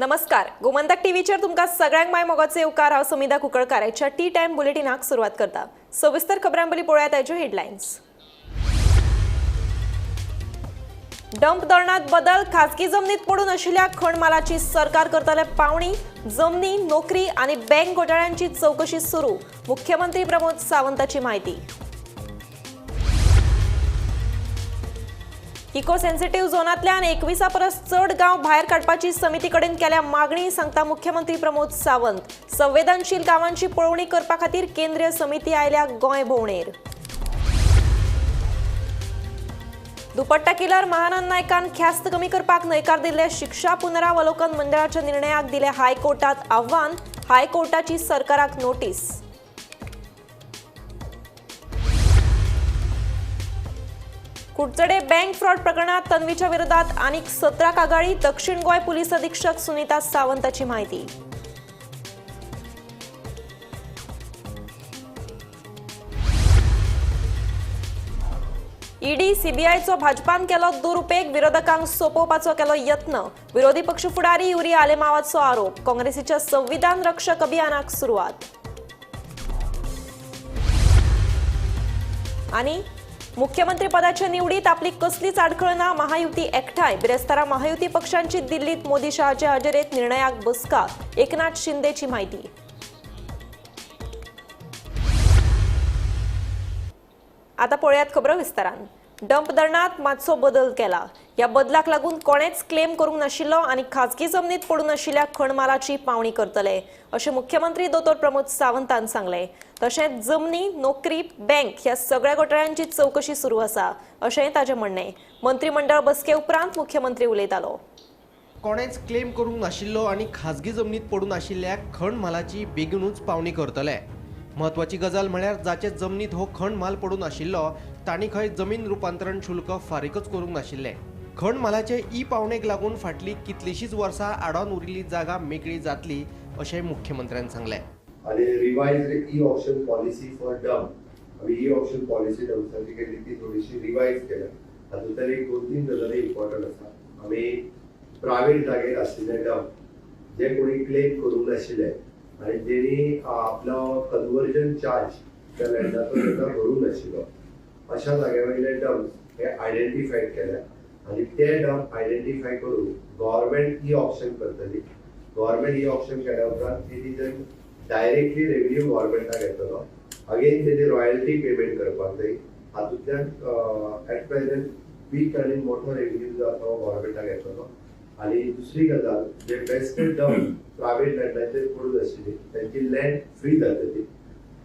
नमस्कार, गोमंतक टीव्हीचेर तुमकां सगळ्यांक माय मोगाचो येवकार. हांव समिधा कुंकळकार. आयच्या टी टायम बुलेटिनाक सुरवात करता. सविस्तर खबरां पयलीं पळोवया ताच्यो हेडलायन्स. डंप धरणात बदल, खाजगी जमनीत पडून आशिल्ल्या खणमालाची सरकार करतले पावणी. जमनी, नोकरी आनी बँक घोटाळ्यांची चवकशी सुरू, मुख्यमंत्री प्रमोद सावंताची माहिती. इको सेन्सिटिव्ह झोनांतल्यान 21 परस चड गांव भायर काडपाची समिती कडेन केल्या मागणी, सांगता मुख्यमंत्री प्रमोद सावंत. संवेदनशील गांवांची पळोवणी करपा खातीर केंद्रीय समिती आयल्या गोंय भोंवडेर. दुपट्टा किलर महानंद नायकान ख्यास्त कमी करपाक न्हयकार दिल्ले शिक्षा पुनरावलोकन मंडळाच्या निर्णयाक दिले हायकोर्टात आव्हान. हायकोर्टाची सरकाराक नोटीस. कुडचडे बँक फ्रॉड प्रकरणात तन्वीच्या विरोधात आनीक 17 कागाळी. दक्षिण गोंय पोलीस अधीक्षक सुनीता सावंताची माहिती. ईडी सीबीआयचो भाजपान केलो दुरुपेग, विरोधकांक सोपोवपाचो केलो यत्न. विरोधी पक्ष फुडारी युरी आलेमावाचो आरोप. काँग्रेसीच्या संविधान रक्षक अभियानाक सुरवात. आनी मुख्यमंत्री पदाचे निवडीत आपली कसलीच आडखळ ना, महायुती एकठांय. बिरेस्तारा महायुती पक्षांची दिल्लीत मोदी शहाच्या हजेरेत निर्णयाक बसका. एकनाथ शिंदेची माहिती. आता पळयात खबरो विस्तारान. डंप धरणात मातसो बदल केला. ह्या बदलाक लागून कोणेच क्लेम करूंक नाशिल्लो आनी खाजगी जमनीत पडून आशिल्ल्या खणमालाची पावणी करतले, अशें मुख्यमंत्री दोतोर प्रमोद सावंतान सांगलें. तशेंच जमनी, नोकरी, बँक ह्या सगळ्या घोटाळ्यांची चवकशी सुरू आसा, अशेंय ताचें म्हणणें. मंत्रीमंडळ बसके उपरांत मुख्यमंत्री उलयतालो. कोणेच क्लेम करूंक नाशिल्लो आनी खाजगी जमनीत पडून आशिल्ल्या खण म्हालाची बेगीनूच पावणी करतले. म्हत्वाची गजाल म्हळ्यार जाचे जमनीत हो खण म्हाल पडून आशिल्लो तांणी खंय जमीन रुपांतरण शुल्क फारीकच करूंक नाशिल्लें. खण म्हालाचे ई पावणेक लागून फाटलीं कितलींशींच वर्सां आडावन उरिल्ली जागा मेकळी जातली, अशें मुख्यमंत्र्यान सांगलें. आनी revised e auction policy for dump. आमी ई ऑक्शन पॉलिसी डम्प्साची केली ती थोडीशी रिवायज केल्या. हातूंतल्यान एक दोन तीन गजाली इम्पॉर्टंट आसा. आमी प्रायवेट जागेर आशिल्ले डंप जे कोणी क्लेम करूंक नाशिल्ले आनी जेणी आपलो कन्वर्जन चार्ज त्या लँडाचो ताका भरूंक नाशिल्लो, अशा जाग्या वयले डम्प्स हे आयडेंटिफाय केल्या आनी ते डंप आयडेंटिफाय करून गव्हर्मेंट ई ऑक्शन करतली. गव्हर्मेंट ई ऑक्शन केल्या उपरांत it is directly revenue गव्हर्मेंटाक येतलो. अगेन तेजी रॉयल्टी पेमेंट करपाक जाय. हातूंतल्यान एट प्रेझेंट वीक आनी मोठो रेव्हेन्यू जो आसा तो गव्हर्मेंटाक येतलो. आनी दुसरी गजाल, जे वेस्टेड डंप प्रायवेट लँडाचेर पडून आशिल्ली तांची लँड फ्री जातली.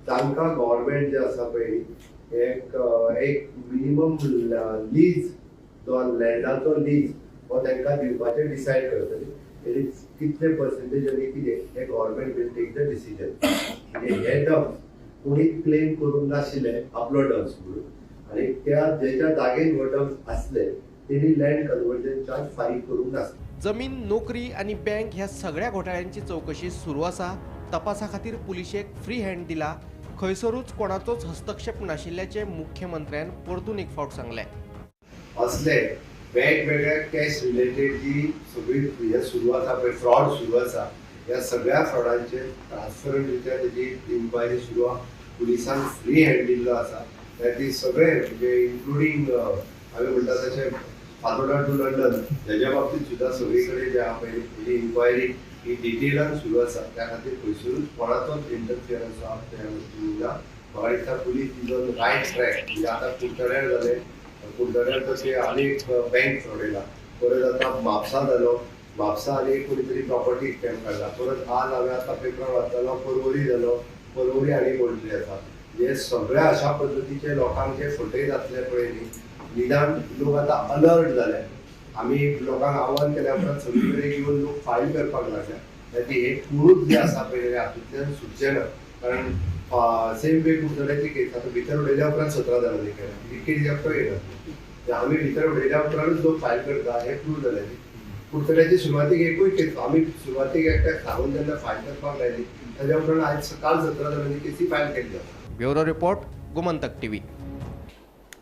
तांकां गव्हर्मेंट जे आसा पळय एक एक मिनिमम लीज, जो लँडाचो लीज हो तांकां दिवपाचें डिसायड करतली. It is कितले पर्सेंटेज आनी कितें हें government will take the decision. म्हणजे हे डम्प्स कोणीच क्लेम करूंक नाशिल्ले आपलो डम्प्स म्हणून आनी त्या जेच्या जागेन हो डम्प्स आसले तेणी लँड कन्वर्जन चार्ज फारीक करूंक नासले. जमीन, नोकरी आनी बँक ह्या सगळ्या घोटाळ्यांची चवकशी सुरू आसा. तपासा खातीर पुलिशेक फ्री हँड दिला. खंयसरूच कोणाचोच हस्तक्षेप नाशिल्ल्याचें मुख्यमंत्र्यान परतून एक फावट सांगलें. असले वेगवेगळ्या कॅश रिलेटेड जी सगळी हे सुरू आसा पळय, फ्रॉड सुरू आसा, ह्या सगळ्या फ्रॉडांचेर ट्रान्सपरंट रित्या तेजी इन्क्वायरी सुरू आसा. पुलिसांक फ्री हँड दिल्लो आसा. ती सगळे म्हणजे इन्क्लुडींग आमी म्हणटा तशें फातोडा टू लंडन हेज्या बाबतींत सुद्दां सगळी कडेन जे आहा पळय तेजी इन्क्वायरी ही डिटेलान सुरू आसा. त्या खातीर खंयसरूच कोणाचोच इंटरफियरन्स आहा त्या वस्तूंनी ना. म्हाका दिसता police is on right track. म्हणजे आतां कुडचड्यार जालें, कुडचड्यार तशें आनी एक बँक फ्रॉड येयला, परत आतां म्हापसा जालो, म्हापसा आनी एक कोणी तरी प्रॉपर्टी स्कॅम काडला. परत आज हांवें आतां पेपरार वाचतालो पर्वरी जालो, पर्वरी आनी कोण तरी आसा. हे सगळ्या अशा पद्दतीचे लोकांक जे फटयत जातले पळय न्ही, निदान लोक आतां अलर्ट जाले. आमी लोकांक आव्हान केल्या उपरांत सगळी कडेन येवन लोक फायल करपाक लागल्या. खातीर हे कोणूच जे आसा पळय हातूंतल्यान सुटचे ना. कारण सेम वे कुडचड्याची केस आतां भितर उडयल्या उपरांत 17 जाणांनी केल्या, इतके एकटो येना. आमी भितर उडयल्या उपरांतूच लोक फायल करता हें प्रूव जालें. कुडचड्याची सुरवातीक एकूय केस आमी सुरवातीक एकट्याक सांगून जेन्ना फायल करपाक लायली ताज्या उपरांत आयज काल 17 जाणांनी केसी फायल केल्ली आसा. Bureau report, Gomantak TV.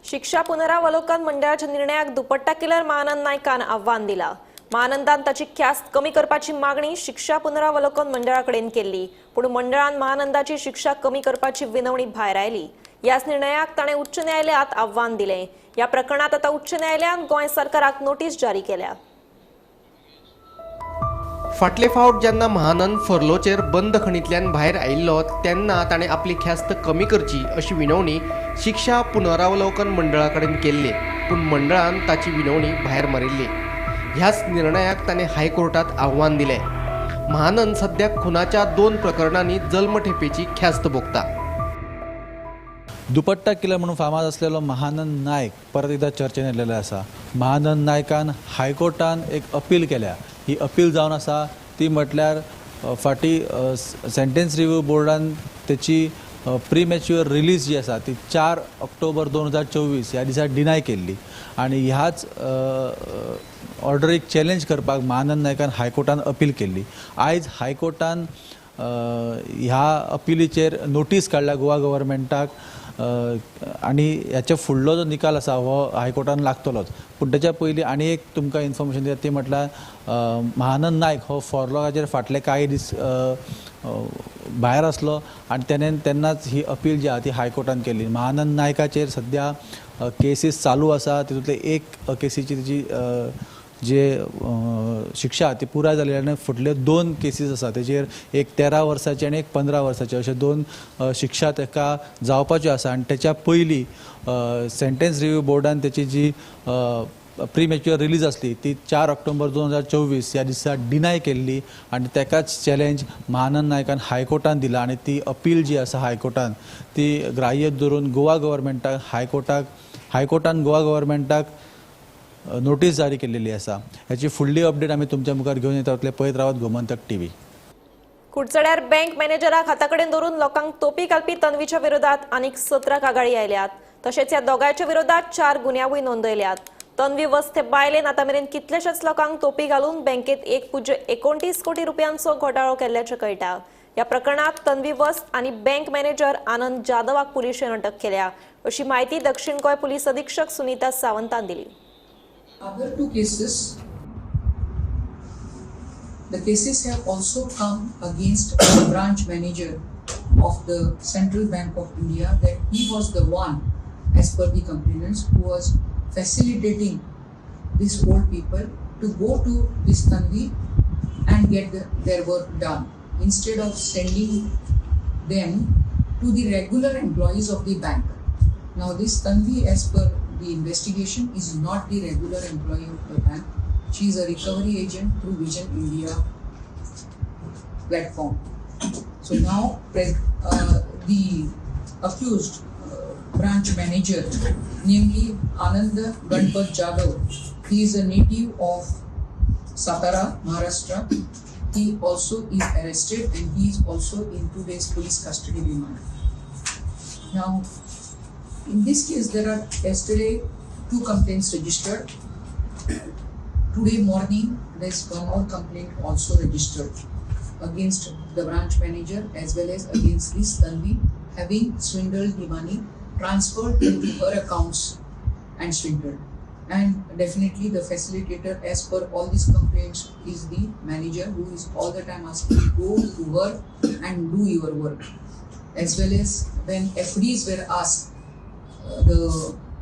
शिक्षा पुनरावलोकन मंडळाच्या निर्णयाक दुपट्टा किलर महानंद नायकान आव्हान दिला. महानंदान ताची ख्यास्त कमी करपाची मागणी शिक्षा पुनरावलोकन मंडळा कडेन केल्ली, पूण मंडळान महानंदाची शिक्षा कमी करपाची विनवणी भायर आयली. ह्याच निर्णयाक ताणें उच्च न्यायालयात आव्हान दिलें. ह्या प्रकरणात आतां उच्च न्यायालयान गोंय सरकाराक नोटीस जारी केल्या. फाटले फावट जेन्ना महानंद फर्लोचेर बंदखणींतल्यान भायर आयिल्लो तेन्ना ताणें आपली ख्यास्त कमी करची अशी विनवणी शिक्षा पुनरावलोकन मंडळा कडेन केल्ली, पूण मंडळान ताची विनवणी भायर मारिल्ली. ह्याच निर्णयाक ताणें हायकोर्टात आव्हान दिलें. महानंद सद्याक खुनाच्या 2 प्रकरणांनी जल्मठेपेची ख्यास्त भोगता. दुपट्टा किलर म्हणून फामाद असलेलो महानंद नायक परत एकदा चर्चेन येयलेलो आसा. महानंद नायकान हायकोर्टान एक अपील केल्या. ही अपील जावन आसा ती म्हटल्यार फाटीं सेंटेन्स रिव्यू बोर्डान तेची प्रीमॅच्युअर रिलीज जी आसा ती 4 ऑक्टोबर 2024 ह्या दिसा डिनाय केल्ली आनी ह्याच ऑर्डरीक चॅलेंज करपाक महानंद नायकान हायकोर्टान अपील केल्ली. आयज हायकोर्टान ह्या अपिलीचेर नोटीस काडल्या गोवा गव्हर्मेंटाक आनी ह्याच्या फुडलो जो निकाल आसा हो हायकोर्टान लागतलोच. पूण तेच्या पयलीं आनी एक तुमकां इन्फॉर्मेशन दिता ती म्हटल्यार महानंद नायक हो फॉरलॉगाचेर फाटले कांय दीस भायर आसलो आनी तेणें तेन्नाच ही अपील जी आसा ती हायकोर्टान केली. महानंद नायकाचेर सद्या केसीस चालू आसा. तितूंतले एक केसीची तेजी जे शिक्षा ती पुराय जाली आनी फुडले 2 केसीस आसा तेजेर एक 13 वर्साची आनी एक 15 वर्साची अशे 2 शिक्षा ताका जावपाच्यो आसा. आनी तेच्या पयलीं सेंटेन्स रिव्यू बोर्डान तेची जी प्रीमॅच्युअर रिलीज आसली ती 4 ऑक्टोबर 2024 ह्या दिसा डिनाय केल्ली आनी तेकाच चॅलेंज महानंद नायकान हायकोर्टान दिला आनी ती अपील जी आसा हायकोर्टान ती ग्राह्य धरून गोवा गव्हर्मेंटाक हायकोर्टान गोवा गव्हर्मेंटाक नोटीस जारी केलेली आसा. ह्याची फुडली अपडेट आमी तुमच्या मुखार घेवन येता. पळयत रावात गोमंतक टीव्ही. कुडचड्यार बँक मॅनेजराक हाताकडेन धरून लोकांक तोपी घालपी तन्वीच्या विरोधात आनीक 17 कागाळी आयल्यात. तशेंच ह्या दोगांयच्या विरोधात 4 गुन्यांवूय नोंदयल्यात. तन्वी वस्ते बायलेन आतां मेरेन कितलेशेच लोकांक तोपी घालून बँकेत 1.29 कोटी रुपयांचो घोटाळो केल्ल्याचें कळटा. ह्या प्रकरणात तन्वी वस्त आनी बँक मॅनेजर आनंद जाधवाक पुलिशेन अटक केल्या अशी म्हायती दक्षिण गोंय पुलीस अधीक्षक सुनीता सावंतान दिली. Other 2 cases, the cases have also come against the branch manager of the Central Bank of India that he was the one, as per the complainants, who was facilitating these old people to go to this Tanvi and get their work done instead of sending them to the regular employees of the bank. Now this Tanvi, as per the investigation, is not the regular employee of the bank. She is a recovery agent through Vision India platform. So now the accused branch manager, namely Anand Ganpat Jadhav, he is a native of Satara, Maharashtra. He also is arrested and he is also in 2 days police custody remand. Now, in this case, there are yesterday 2 complaints registered. Today morning, there is 1 more complaint also registered against the branch manager as well as against this Tanvi, having swindled the money, transferred into her accounts and swindled. And definitely the facilitator, as per all these complaints, is the manager who is all the time asking, go to work and do your work. As well as when FDs were asked, the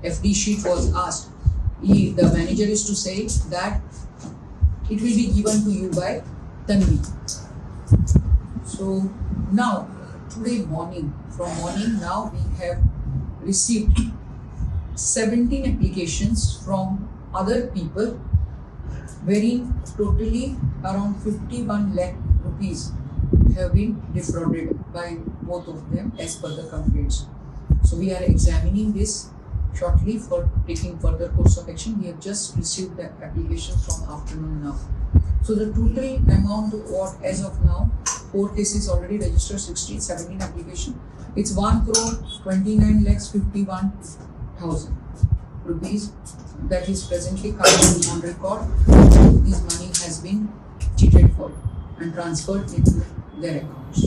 FD sheet was asked, the manager is to say that it will be given to you by Tanvi. So now, today morning, from morning now we have received 17 applications from other people, wherein totally around 51 lakh rupees have been defrauded by both of them as per the complaints. So we are examining this shortly for taking further course of action. We have just received the application from afternoon now. So the total amount what as of now, 4 cases already registered, 16, 17 application. It's 1,29,51,000 rupees that is presently currently on record. This money has been cheated for and transferred into their accounts.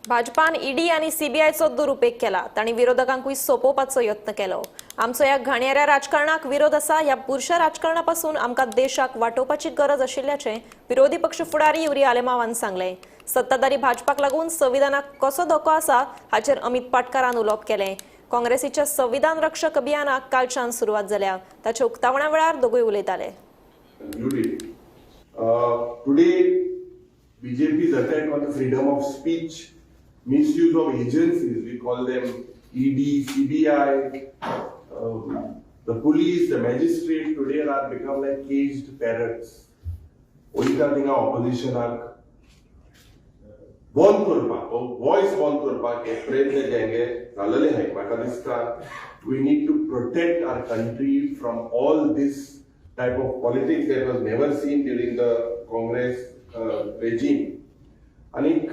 भाजपान ED आणि सीबीआयचो दुरुपेग केला, तांणी विरोधकांकूय सोपोवपाचो यत्न केलो. आमचो ह्या घाणयाऱ्या राजकारणाक विरोध आसा. ह्या बुरशा राजकारणापासून आमकां देशाक वाटोवपाची गरज आशिल्ल्याचें विरोधी पक्ष फुडारी युरी आलेमावान सांगलें. सत्ताधारी भाजपाक लागून संविधानाक कसो धोको आसा हाचेर अमित पाटकारान उलोवप केलें. काँग्रेसीच्या संविधान रक्षक अभियानाक कालच्यान सुरवात जाल्या. ताच्या उक्तावणा वेळार दोगूय उलयताले. Today, BJP's attack on the freedom of speech, misuse of agencies, we call them ED, CBI, the police, the magistrate today are become like caged parrots. वयता थिंगा ऑपोजिशनाक बंद करपाक, वॉयस बंद करपाक हे प्रयत्न जे जाल्ले आहाय. म्हाका दिसता we need to protect our country from all this type of politics that was never seen during the Congress regime. आनीक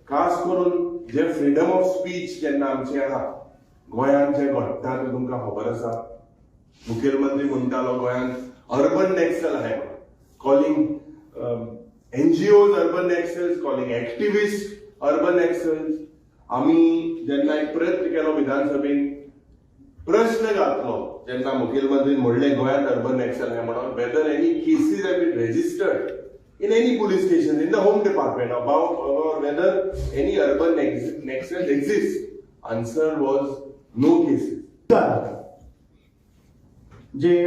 खास करून जे फ्रीडम ऑफ स्पीच जेन्ना आमचें आहा, गोंयांत जें घडटा तें तुमकां खबर आसा. मुखेलमंत्री म्हणटालो गोंयांत अर्बन नॅक्सल आहाय म्हणून, calling NGOs urban Naxals, calling activist urban Naxals. आमी जेन्ना एक प्रयत्न केलो विधानसभेन प्रश्न घातलो जेन्ना मुखेलमंत्रीन म्हणलें गोंयांत अर्बन नॅक्सल आहाय म्हणून, whether any cases have been registered in any police station, in the home department about or whether any urban Naxals exist. Answer was no cases. जे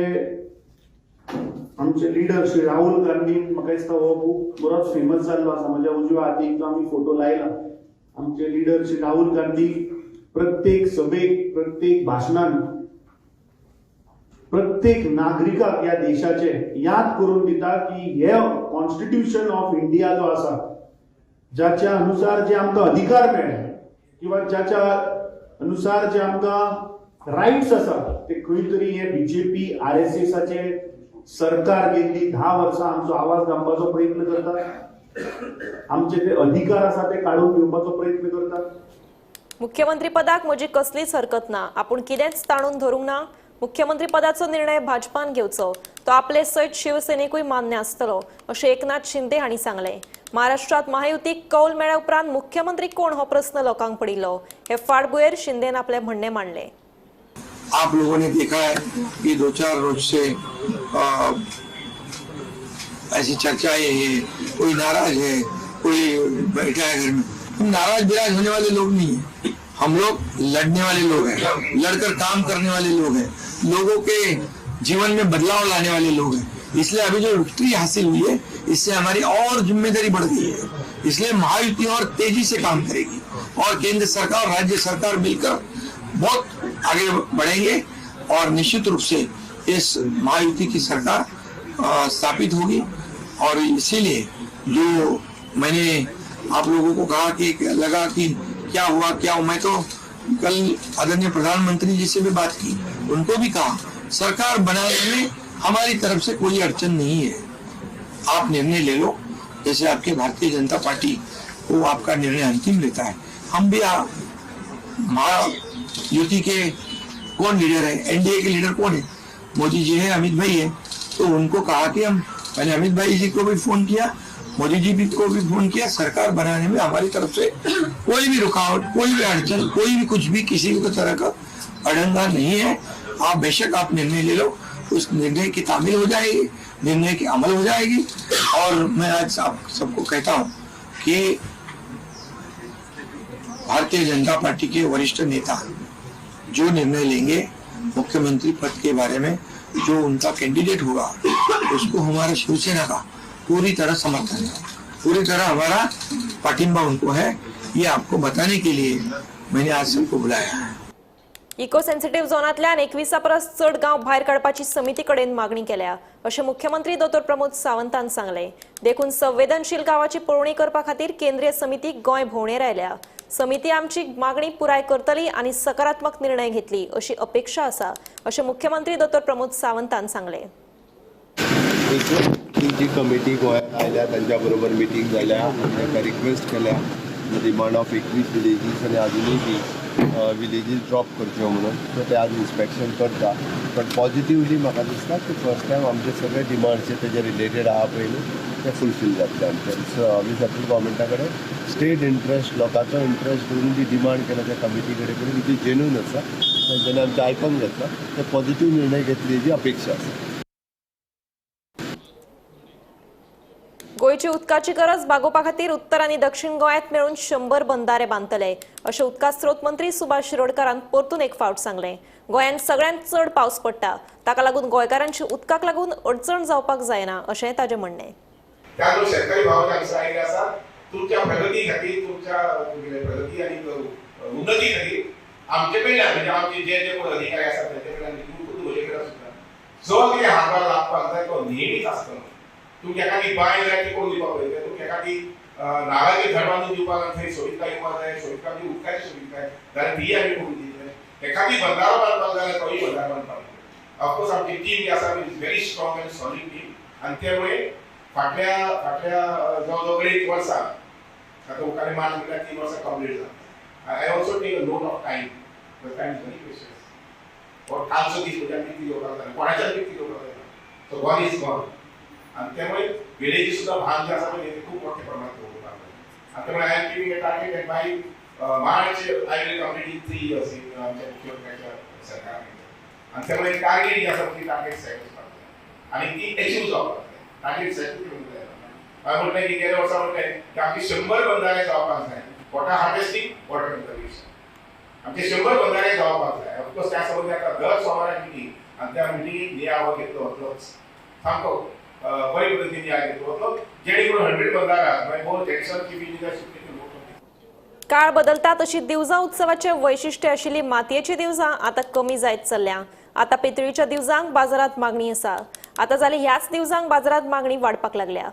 आमचे लिडर श्री राहुल गांधीन म्हाका दिसता हो बूक बरोच फेमस जाल्लो आसा. म्हज्या उजव्या हातीक जो आमी फोटो लायला, आमचे लिडर श्री राहुल गांधी प्रत्येक सभेक, प्रत्येक भाशणान प्रत्येक नागरिकाक ह्या देशाचे याद करून दिता की हे कॉन्स्टिट्यूशन ऑफ इंडिया जो आसा, ज्याच्या अनुसार जे आमकां अधिकार मेळ्ळे किंवा ज्याच्या अनुसार जे आमकां रायट्स आसा ते खंय तरी हे बीजेपी आरएसएसाचे सरकार गेल्ली 10 वर्सां आमचो आवाज दामपाचो प्रयत्न करता, आमचे जे अधिकार आसा ते काडून घेवपाचो प्रयत्न करता. मुख्यमंत्री पदाक म्हजी कसलीच हरकत ना. आपूण कितेंच ताणून धरूंक ना. मुख्यमंत्री पदाचो निर्णय भाजपान घेवचो, तो आपले सयत शिवसेनेकूय मान्य आसतलो अशें एकनाथ शिंदे हांणी सांगलें. महाराष्ट्रात महायुतीक कौल मेळ्ळ्या उपरांत मुख्यमंत्री कोण हो प्रस्न लोकांक पडिल्लो. हे फाटभुंयेर शिंदेन आपलें म्हणणें मांडलें. आप लोगों ने देखा है कि 2-4 रोज से ऐसी चर्चाएं हैं, कोई नाराज है, कोई बैठा है घर में. हम नाराज बिराज होने वाले लोग नहीं हैं. हम लोग लड़ने वाले लोग हैं, लड़कर काम करने वाले लोग हैं, लोगों के जीवन में बदलाव लाने वाले लोग हैं. इसलिए अभी जो विक्ट्री हासिल हुई है इससे हमारी और जिम्मेदारी बढ़ गई है. इसलिए महायुति और तेजी से काम करेगी और केंद्र सरकार और राज्य सरकार मिलकर बहुत आगे बढ़ेंगे और निश्चित रूप से इस महायुति की सरकार स्थापित होगी. और इसीलिए जो मैंने आप लोगों को कहा कि लगा कि क्या हुआ क्या हुआ, मैं तो कल आदरणीय प्रधानमंत्री जी से भी बात की, उनको भी कहा सरकार बनाने में हमारी तरफ से कोई अड़चन नहीं है, आप निर्णय ले लो. जैसे आपके भारतीय जनता पार्टी को आपका निर्णय अंतिम लेता है, हम भी महायुति के कौन लीडर है, एनडीए के लीडर कौन है, मोदी जी है, अमित भाई है. तो उनको कहा कि हम, मैंने अमित भाई जी को भी फोन किया, मोदी जी भी को भी फोन किया, सरकार बनाने में हमारी तरफ से कोई भी रुकावट, कोई भी अड़चन, कोई भी कुछ भी किसी भी तरह का अड़ंगा नहीं है. आप बेशक आप निर्णय ले लो, उस निर्णय की तामील हो जाएगी, निर्णय की अमल हो जाएगी. और मैं आज आप सबको कहता हूँ कि भारतीय जनता पार्टी के वरिष्ठ नेता जो निर्णय लेंगे मुख्यमंत्री पद के बारे में, जो उनका कैंडिडेट होगा उसको हमारा शिवसेना का पूरी तरह समर्थन है, पूरी तरह हमारा पाठिंबा उनको है. ये आपको बताने के लिए मैंने आज सबको बुलाया है. इको सेन्सिटिव्ह झोनांतल्यान 21 परस चड गांव भायर काडपाची समिती कडेन मागणी केल्या अशें मुख्यमंत्री दोतोर प्रमोद सावंतान सांगलें. देखून संवेदनशील गांवाची पळोवणी करपा खातीर केंद्रीय समिती गोंय भोंवडेर आयल्या. समिती आमची मागणी पुराय करतली आनी सकारात्मक निर्णय घेतली अशी अपेक्षा आसा अशें मुख्यमंत्री दोतोर प्रमोद सावंतान सांगलें. जी कमिटी गोंयांत आयल्या तांच्या बरोबर मिटींग जाल्या, तांकां रिक्वेस्ट केल्या डिमांड ऑफ 21 विलेजीस आनी आजुनूय बी विलेजीस ड्रॉप करच्यो म्हणून. सो ते आज इन्स्पेक्शन करता. बट पॉझिटिवली म्हाका दिसता की फर्स्ट टायम आमचे सगळे डिमांड्स जे तेजे रिलेटेड आहा पळय न्हू ते फुलफील जातले आमचे. सो आमी सेंट्रल गव्हर्मेंटा कडेन स्टेट इंट्रस्ट लोकांचो इंट्रस्ट धरून जी डिमांड केला त्या कमिटी कडेन करून ती जेन्यून आसा. तांच्यांनी आमचें आयकून घेतला, ते पॉझिटिव्ह निर्णय घेतली जी अपेक्षा आसा. गोंयची उदकाची गरज भागोवपा खातीर उत्तर आनी दक्षिण गोंयांत मेळून 100 बंधारे बांदतले अशें उदका स्रोत मंत्री सुभाष शिरोडकारान परतून एक फावट सांगलें. गोंयांत सगळ्यांत चड पावस पडटा, ताका लागून गोंयकारांची उदकाक लागून अडचण जावपाक जायना अशें ताजें म्हणणें. त्यामुळे शेतकरी भावाचे आमचं आयिल्लें आसा, तुमच्या प्रगती खातीर, तुमच्या प्रगती आनी उन्नती खातीर आमचे कडल्यान म्हणजे आमचे जे जे कोण अधिकारी आसात तेंचे कडल्यान म्हजे कडल्यान सुद्दां जो कितें हातभार लागपाक जाय तो नेहमीच आसतलो. तुमकां एखादी बांय जाय ती करून दिवपाक पळयतले, तुमकां एखादी नाल्लाचें झाड बांदून दिवपाक थंय सोबितकाय येवपाक जाय, सोबितकाय म्हणजे उदकाची सोबितकाय जाल्यार ती आमी करून दितले. एखादी बंधारो बांदपाक जाल्यार तोय बंधारो बांदपाक दितले. ऑफकोर्स आमची टीम जी आसा is very strong and solid team आनी त्यामुळे फाटल्या फाटल्या जवळ जवळ 1 वर्सां आतां उपकार मार्च म्हटल्यार 3 वर्सां कंप्लीट जाता. I also take a lot of time, but time is very precious. और कालचो दीस म्हणजे आमी कितें घेवपाक जायना, कोणाच्यान कितें घेवपाक जायना, सो गॉन is gone. आनी त्यामुळे वेळेची सुद्दां भान जें आसा पळय तें खूब मोठ्या प्रमाणात दवरपाक जाय. आनी त्यामुळे I am giving a target that by March I will complete in 3 years आमच्या मुख्यमंत्र्याच्या सरकारान. आनी त्यामुळे टार्गेट जी आसा ती टार्गेट सेट वचपाक जाय आनी ती एचीव जावपाक जाय. टार्गेट सेट करूंक जाय. हांवें म्हटलें की गेल्या वर्सा म्हटलें की आमचे 100 बंधारे जावपाक जाय, वॉटर हार्वेस्टिंग, वॉटर कन्जर्वेशन, आमचे 100 बंधारे जावपाक जाय. ऑफकोर्स त्या संबंदी आतां दर सोमारा मिटींग आनी त्या मिटिंगेक नियाळ घेतलो वतलोच, सामको बरे पद्दतीन नियाळ घेतलो वतलो, जेणे करून 100 बंधारा मागीर मोर जॅक्सन की लिडरशीप. काळ बदलता तशी दिवजां उत्सवाचे वैशिष्ट्य आशिल्ली मातयेची दिवजां आतां कमी जायत चल्ल्या. आतां पितळीच्या दिवजांक बाजारांत मागणी आसा. आतां जाली ह्याच दिवजांक बाजारांत मागणी वाडपाक लागल्या.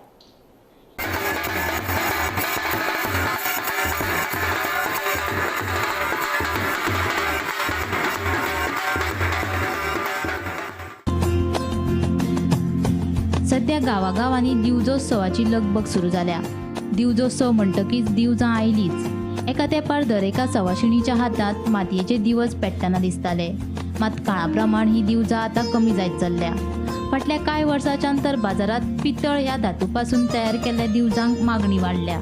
सध्या गांवागांवांनी दिवजोत्सवाची लगबग सुरू जाल्या. दिवजोत्सव म्हणटकीच दिवजां आयलीच. एका तेंपार दरेका सवाशिणीच्या हातांत मातयेचे दिवज पेट्टना दिसताले. मात काळा प्रमाण ही दिवजां आतां कमी जायत चल्ल्या. फाटल्या कांय वर्सांच्यान तर बाजारांत पितळ ह्या धातू पासून तयार केल्ल्या दिवजांक मागणी वाडल्या.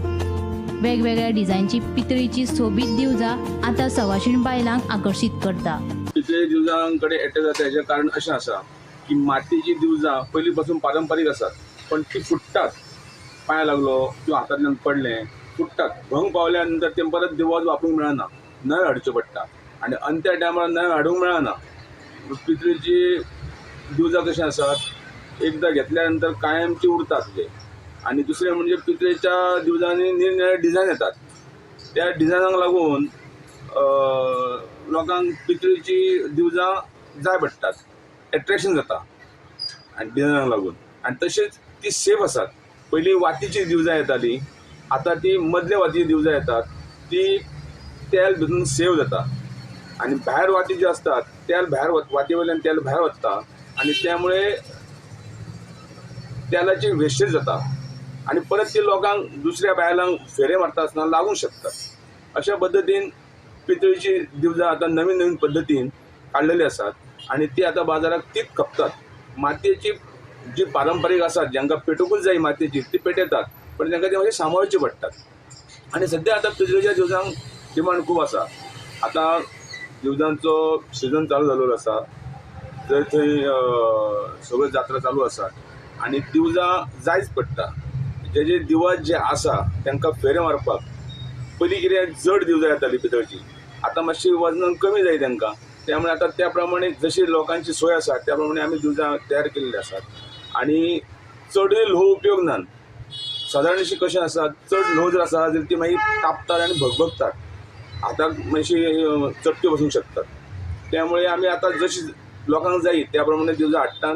वेगवेगळ्या डिझायनची पितळीची सोबीत दिवजां आतां सवाशीण बायलांक आकर्शीत करता. पितळी दिवजां कडेन एटॅच जाता हेचें कारण अशें आसा की मातयेची दिवजां पयलीं पासून पारंपारीक आसात, पण ती फुट्टात. पांय लागलो किंवा हातांतल्यान पडलें फुट्टात. भंग पावल्या नंतर तें परत दिवज वापरूंक मेळना, नवें हाडचें पडटा आनी अंत्या टायमार नवें हाडूंक मेळना. पितळीची दिवजां कशीं आसात, एकदां घेतल्या नंतर कायमची उरतात ते. आनी दुसरें म्हणजे पितळेच्या दिवजांनी निरनिळे डिझायन येतात, त्या डिझायनाक लागून लोकांक पितळेची दिवजां जाय पडटात, एट्रेक्शन जाता आनी डिझायनाक लागून. आनी तशेंच ती सेफ आसात. पयलीं वातीची दिवजां येताली, आतां ती मदल्या वातीची दिवजां येतात, ती तेल भितून सेव जाता. आनी भायर वाती ज्यो आसतात तेल भायर वाती वयल्यान तेल भायर वता आनी त्यामुळे तेलाची वेस्टेज जाता आनी परत ती लोकांक दुसऱ्या बायलांक फेरे मारता आसतना लागूंक शकतात. अशा पद्दतीन पितळीची दिवजां आतां नवीन नवीन पद्दतीन काडलेली आसात आनी ती आतां बाजाराक तीच खपतात. मातयेची जी पारंपारीक आसात, जांकां पेटोवंकूच जाय मातयेची, ती पेटयतात, पण तांकां ती मातशी सांबाळची पडटात. आनी सद्या आतां पितळेच्या दिवजांक डिमांड खूब आसा. आतां दिवजांचो सिजन चालू जाल्लो आसा, जंय थंय सगळ्यो जात्रा चालू आसात आनी दिवजां जायच पडटा. जे जे दिवज जे आसा तांकां फेरे मारपाक पयलीं कितें जड दिवजां येताली पितळची, आतां मातशी वजनान कमी जाय तांकां, त्यामुळे आतां त्या प्रमाणे जशी लोकांची सोय आसा त्या प्रमाणे आमी दिवजां तयार केल्ली आसात. आनी चडूय ल्हव उपयोग ना. सादारणशी कशें आसा, चड ल्हव जर आसा जाल्यार ती मागीर तापतात आनी भगभगतात, हाताक मातशी चटक्यो बसूंक शकतात. त्यामुळे आमी आतां जशी लोकांक जाय त्या प्रमाणे दिवजां हाडटात,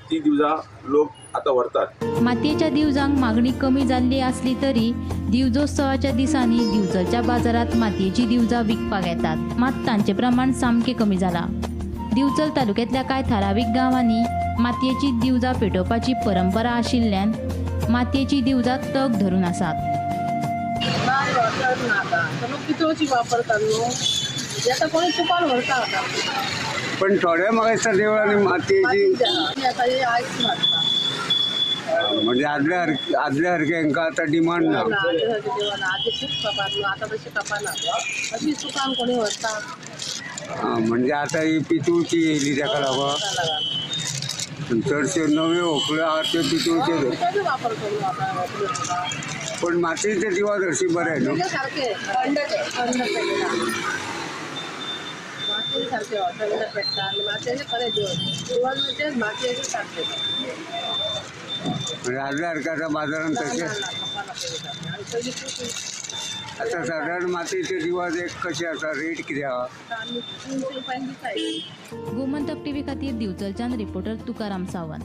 ती दिवजां लोक आतां व्हरतात. मातयेच्या दिवजांक मागणी कमी जाल्ली आसली तरी दिवजोत्सवाच्या दिसांनी दिवजलच्या बाजारांत मातयेची दिवजां विकपाक येतात, मात तांचें प्रमाण सामकें कमी जालां. दिवचल तालुक्यांतल्या कांय थारावीक गांवांनी मातयेची दिवजां पेटोवपाची परंपरा आशिल्ल्यान मातयेची दिवजां तग धरून आसात. पण थोडे म्हाका दिसता देवळांनी मातयेची म्हणजे आदल्या सारखे हांकां आतां डिमांड ना. आदी खूब कपात आतां तशें कपाना, अशी चुकान कोणी व्हरता. म्हणजे आतां ही पितूळची येयली ताका लागून चडश्यो नव्यो व्हंकल्यो आहा त्यो पितूळच्यो. वापर करून पण मातयेचे दिवा हरशीं बरें न्हू. सारकें थंड थंड पेट्टा, मातयेन सारकें थंड पेट्टा आनी मातयेचें खरें दिवन दिवन मातयेचें सारकें. म्हणजे आदल्या सारकें आतां बाजारांत तशें आतां सादारण मातयेचे दिवाज एक कशें आसा रेट कितें आहा? 300 रुपयांनी दिता. गोमंतक टीव्ही खातीर दिवचलच्यान रिपोर्टर तुकाराम सावंत.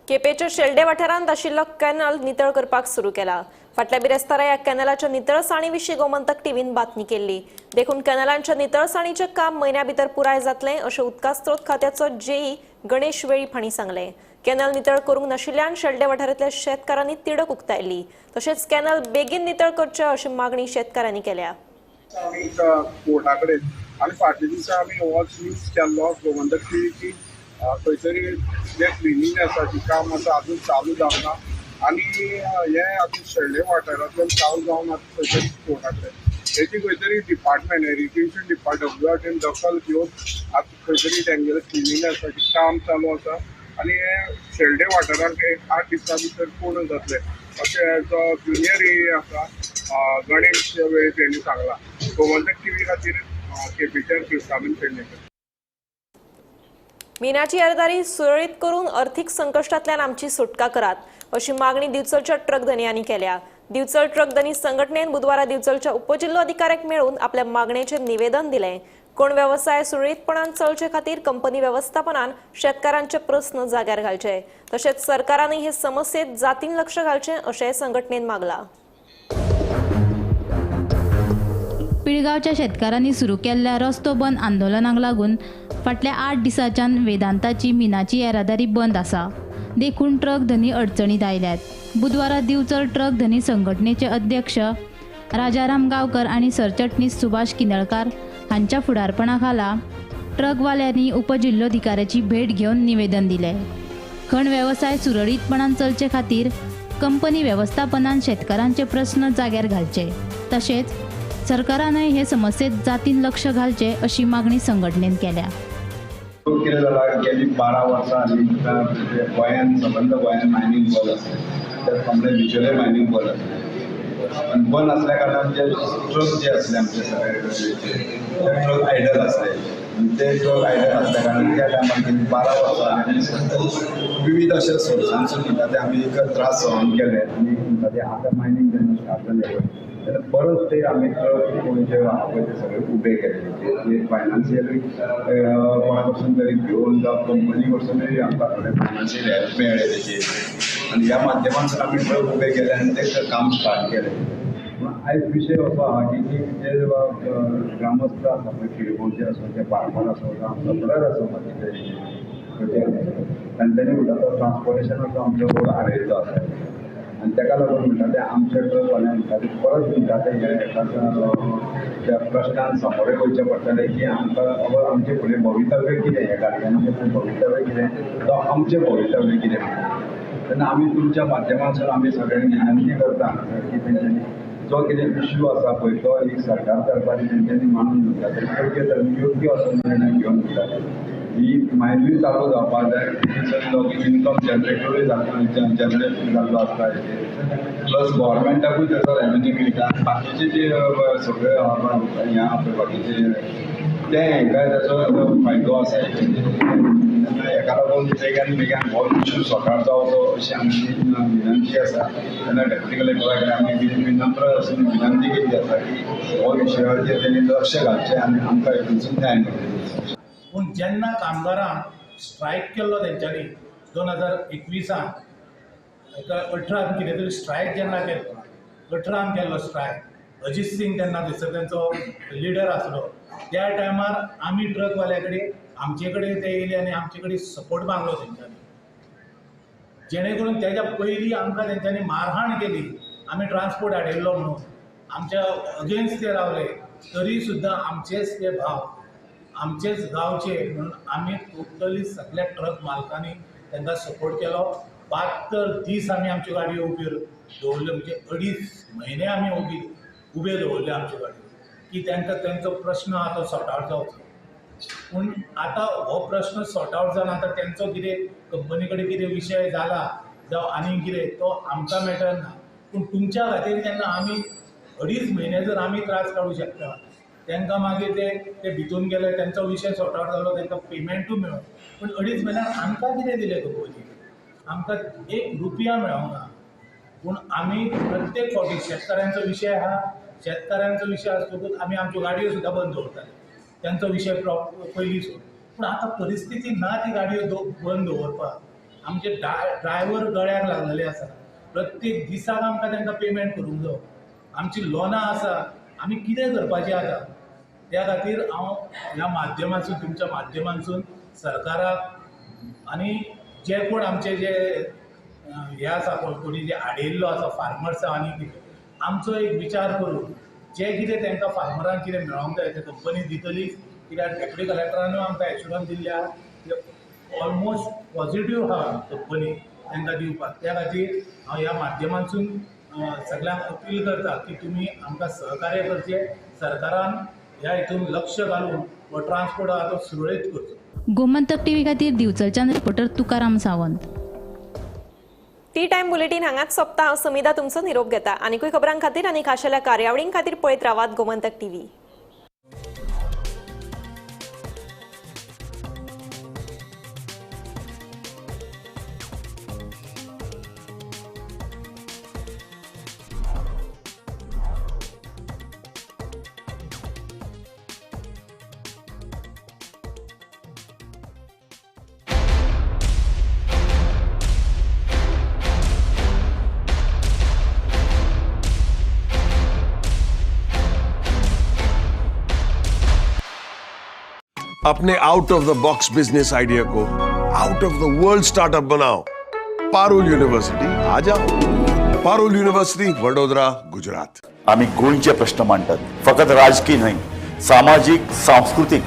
केपेच्या शेल्डे वाठारांत आशिल्लो कॅनल नितळ करपाक सुरू केला. फाटल्या बिरेस्तारा ह्या कॅनलाच्या नितळसाणी विशीं गोमंतक टीव्हीन बातमी केल्ली. देखून कॅनलांच्या नितळसाणीचें काम म्हयन्या भितर पुराय जातलें अशें उदका स्रोत खात्याचो जेई गणेश वेळीप हांणी सांगलें. कॅनल नितळ करूंक नाशिल्ल्यान शेल्डे वाठारांतल्या शेतकारांनी तिडक उक्तायली. तशेंच कॅनल बेगीन नितळ करचें अशी मागणी शेतकारांनी केल्या. कोर्टा कडेन आनी फाटल्या दिसा आमी होच न्यूज केल्लो गोमंतक टीव्हीची खंयतरी जें क्लिनींग आसा ती काम आसा अजून चालू जावना आनी हें आतां शेल्डे वाठारांतल्यान चालू जावन आतां खंयतरी कोर्टा कडेन हेची खंयतरी डिपार्टमेंट इरिगेशन डिपार्टमेंट डब्ल्यू दखल घेवन आतां खंयतरी तेंगेलें क्लिनींग आसा ती काम चालू आसा आनी हें शेल्डे वाठारांत एक 8 दिसां भितर पूर्ण जातलें अशें जो ज्युनियर ए आसा गणेश वेळीप हेणी सांगलां. गोमंतक टीव्ही खातीर केपेच्यान क्रिस्ताबेन पेडणेकर. मिनाची येरादारी सुरळीत करून अर्थीक संकश्टांतल्यान आमची सुटका करात अशी मागणी दिवचलच्या ट्रक धनयांनी केल्या. दिवचल ट्रक धनी संघटनेन बुधवारा दिवचलच्या उपजिल्होधिकाऱ्याक मेळून आपल्या मागणेचें निवेदन दिलें. कोण वेवसाय सुरळीतपणान चलचे खातीर कंपनी वेवस्थापनान शेतकारांचे प्रस्न जाग्यार घालचे, तशेंच सरकारानय हे समस्येत जातीन लक्ष घालचें अशें संघटनेन मागलां. पिळगांवच्या शेतकारांनी सुरू केल्ल्या रस्तो बंद आंदोलनाक लागून फाटल्या 8 दिसांच्यान वेदांताची मिनाची येरादारी बंद आसा. देखून ट्रक धनी अडचणीत आयल्यात. बुधवारा दिवचल ट्रक धनी संघटनेचे अध्यक्ष राजाराम गांवकर आनी सरचटणीस सुभाष किनळकार हांच्या फुडारपणा खाला ट्रकवाल्यांनी उपजिल्होधिकाऱ्याची भेट घेवन निवेदन दिलें. खण वेवसाय सुरळीतपणान चलचे खातीर कंपनी वेवस्थापनान शेतकारांचे प्रस्न जाग्यार घालचे, तशेंच सरकारानय हे समस्येत जातीन लक्ष घालचे अशी मागणी संघटनेन केल्या. कितें जालां गेली 12 वर्सां आनी गोंयान सबंद गोंयान मायनींग बंद आसलें, त्याच प्रमाणे बिचोले मायनींग बंद आसलें आनी बंद आसल्या कारणान जे ट्रक जे आसले आमचे सगळे ते ट्रक आयडल आसले आनी ते ट्रक आयडल आसल्या कारणान त्या टायमार गेली 12 वर्सां आनी विविध अशे सोर्सांसून म्हणटा ते आमी एक त्रास सहन केले आनी म्हणटा ते आतां मायनींग जेन्ना स्टार्ट जालें पळय तेन्ना परत ते आमी ट्रक जे आहा पळय ते सगळे उबे केले. जे फायनान्शियली कोणा कडसून तरी घेवन जावं कंपनी कडसूनय आमकां थोडे फायनान्शियल हेल्प मेळ्ळें तेजेर आनी ह्या माध्यमांतसून आमी ट्रक उबे केले आनी ते काम स्टार्ट केलें. पूण आयज विशय असो आहा की जे ग्रामस्थ आसा पळय किरकोळचे आसूं ते फार्मर आसूं जावं सप्लायर आसूं बाकीचे तांच्यांनी म्हणटा तो ट्रान्सपोर्टेशनाचो आमचो रोड आडयल्लो आसा आनी ताका लागून म्हणटा ते आमचे ट्रकवाले म्हणटा ते परत म्हणटा ते ह्या त्या प्रश्नान सामोरे वयचें पडटलें की आमकां आमचें फुडें भवितव्य कितें, ह्या गाडयांचें फुडें भवितव्य कितें जावं आमचें भवितव्य कितें. तेन्ना आमी तुमच्या माध्यमांतसून आमी सगळ्यांक विनंती करता की तेंच्यांनी जो कितें इश्यू आसा पळय तो एक सरकार दरबारी तेंच्यांनी मांडून म्हणटा ते योग्य तरेन योग्य असो निर्णय घेवन म्हणटा ही मायनूय चालू जावपाक जाय. थंयसर लोक इनकम जनरेटरूय जनरेट जाल्लो आसता प्लस गव्हर्मेंटाकूय ताचो रेवेन्यू मेळटा. बाकीचे जे सगळे हें आहा पळय बाकीचे ते हेंकाय ताचो फायदो आसा. तेन्ना हेका लागून बेगान बेगान हो इश्यू सॉर्ट जावचो अशी आमची विनंती आसा. तेन्ना डेप्युटी कलेक्टरा कडेन आमी विनम्र अशी विनंती केल्ली आसा की हो विशयाचेर तेणी लक्ष घालचें आनी आमकां हेतूनसून न्याय मेळटलो. पूण जेन्ना कामगारान स्ट्रायक केल्लो तेंच्यांनी 2021 एका 18 कितें तरी स्ट्रायक जेन्ना केल्लो 18 केल्लो स्ट्रायक, अजीत सिंग तेन्ना थंयसर तेंचो लिडर आसलो. त्या टायमार आमी ट्रकवाल्या कडेन आमचे कडेन ते येयले आनी आमचे कडेन सपोर्ट मागलो तेंच्यांनी, जेणे करून तेज्या पयलीं आमकां तेंच्यांनी मारहाण केली, आमी ट्रान्सपोर्ट हाडिल्लो म्हणून आमच्या अगेन्स्ट ते रावले, तरी सुद्दां आमचेच ते भाव आमचेच गांवचे म्हणून आमी टोटली सगळ्या ट्रक मालकांनी तांकां सपोर्ट केलो. 72 दीस आमी आमच्यो गाडयो उब्यो दवरल्यो, म्हणजे 2.5 म्हयने आमी उबे दवरल्यो आमच्यो गाडयो की तांकां तेंचो प्रश्न आहा तो सॉर्ट आवट जावचो. पूण आतां हो प्रश्न सॉर्ट आवट जाला, आतां तेंचो कितें कंपनी कडेन कितें विशय जाला जावं आनी कितें तो आमकां मॅटर ना, पूण तुमच्या खातीर जेन्ना आमी 2.5 म्हयने जर आमी त्रास काडूं शकता, तांकां मागीर ते भितून गेले, तेंचो विशय सॉर्ट आवट जालो, तांकां पेमेंटूय मेळ्ळो, पूण 2.5 म्हयन्याक आमकां कितें दिलें कंपनीन? आमकां 1 रुपया मेळोंक ना. पूण आमी प्रत्येक फावटी शेतकारांचो विशय आहा, शेतकारांचो विशय आसतकूच आमी आमच्यो गाडयो सुद्दां बंद दवरताले, तेंचो विशय पयलीं सोड. पूण आतां परिस्थिती ना ती गाडयो बंद दवरपाक. आमचे ड्रायव्हर गळ्याक लागलेले आसा, प्रत्येक दिसाक आमकां तांकां पेमेंट करूंक जायो, आमची लोनां आसा, आमी कितें करपाचें आतां? त्या खातीर हांव ह्या माध्यमांतसून, तुमच्या माध्यमांतसून सरकाराक आनी जे कोण आमचे जे हे आसा, कोणी जे आडयल्लो आसा फार्मर्स आनी कितें, आमचो एक विचार करून जे कितें तांकां फार्मरांक कितें मेळोंक जाय ते कंपनी दितलीच. कित्याक डेप्युटी कलेक्टरानूय आमकां एश्युरन्स दिल्ले आहा, ऑलमोस्ट पॉझिटिव्ह आहा कंपनी तांकां दिवपाक. त्या खातीर हांव ह्या माध्यमांतसून सगळ्यांक अपील करता की तुमी आमकां सहकार्य करचें, सरकारान ह्या हितून लक्ष घालून हो ट्रान्सपोर्ट आहा तो सुरळीत करचो. गोमंतक टीव्ही खातीर दिवचलच्यान reporter Tukaram Sawant. Tea time bulletin हांगाच सोंपता. हांव समिधा तुमचो निरोप घेता. आनीकूय खबरां खातीर आनी खाशेल्या कार्यावळीं खातीर पळयत रावात गोमंतक टीव्ही. अपने out of the box business idea को out of the world startup बनाओ. पारुल युनिव्हर्सिटी आ जाओ. पारुल युनिव्हर्सिटी, वडोदरा, गुजरात. आमी गोंयचे प्रश्न मांडटात, फकत राजकीय न्हय, सामाजीक, सांस्कृतीक.